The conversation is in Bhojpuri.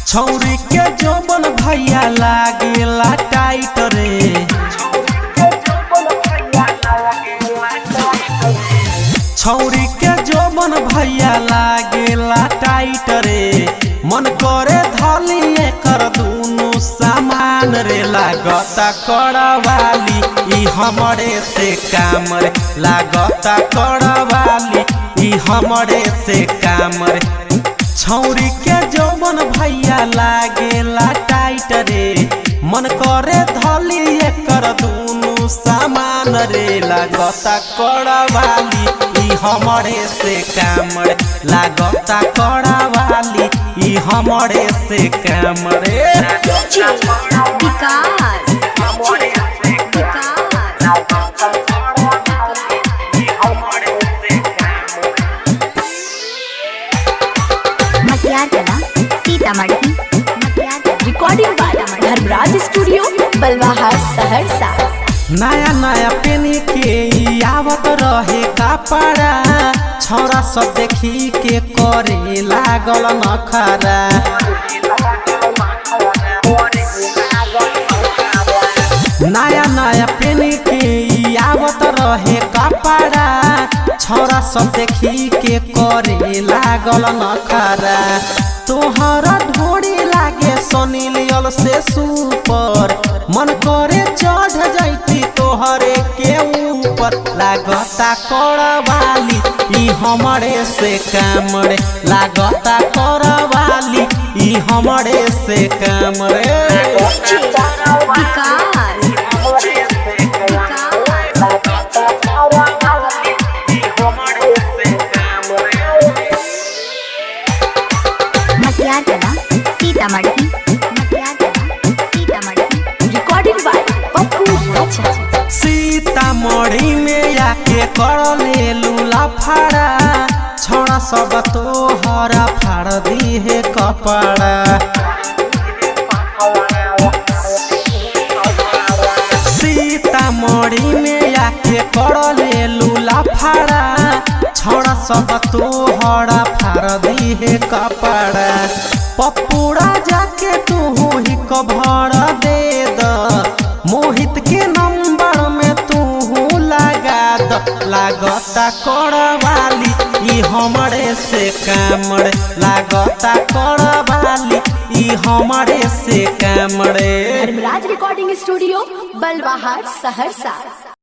छौरी के जोबन भैया लागेला टाइट रे। छौरी के जोबन भैया लागेला टाइट रे, मन करे धली एकर दुनु सामान रे। लागता करवाली ई हमरे से काम रे, लागता करवाली ई हमरे से काम रे। छौरी के जौवन भैया लागेला टाइट रे, मन करे धली एकर दुनु सामान रे। लागता करवाली ई हमरे से काम रे, लागता करवाली ई हमरे से काम रे। विकास Matiyarkala Sitamarhi. Recording by Dharmraj studio Balwaha Saharsa. नया नया पेनी के ई आवत रहे कपड़ा, छौरा सब देखी के करे लागल नखरा। नया नया पेनी के ई आवत रहे कपड़ा, छौरा सब देखी के करे लागल नखरा। तोहरा ढोरी लागे सनी लियल से सुपर, मन करे चढ़ जैती तोहरे के ऊपर। लागता करवाली ई हमरे से काम रे, लागता करवाली ई हमरे से काम रे। विकास Matiyarkala Sitamarhi. Matiyarkala Sitamarhi. Recording by Pappu Raja. Sitamarhi में आके कर ले लूला फाड़ा, छोड़ा सब तोहरा फाड़ दिहे कपड़ा। सीतामढ़ी में आके कर ले लूला फाड़ा, छोड़ा सब तोहरा फाड़ दिहे कपड़ा। पप्पूड़ा जाके तू ही कभर दे द, मोहित के नंबर में तू लगा द। लागता करवाली ई हमरे से काम रे, लागता करवाली ई हमरे से काम रे। Dharmraj recording studio Balwaha Saharsa.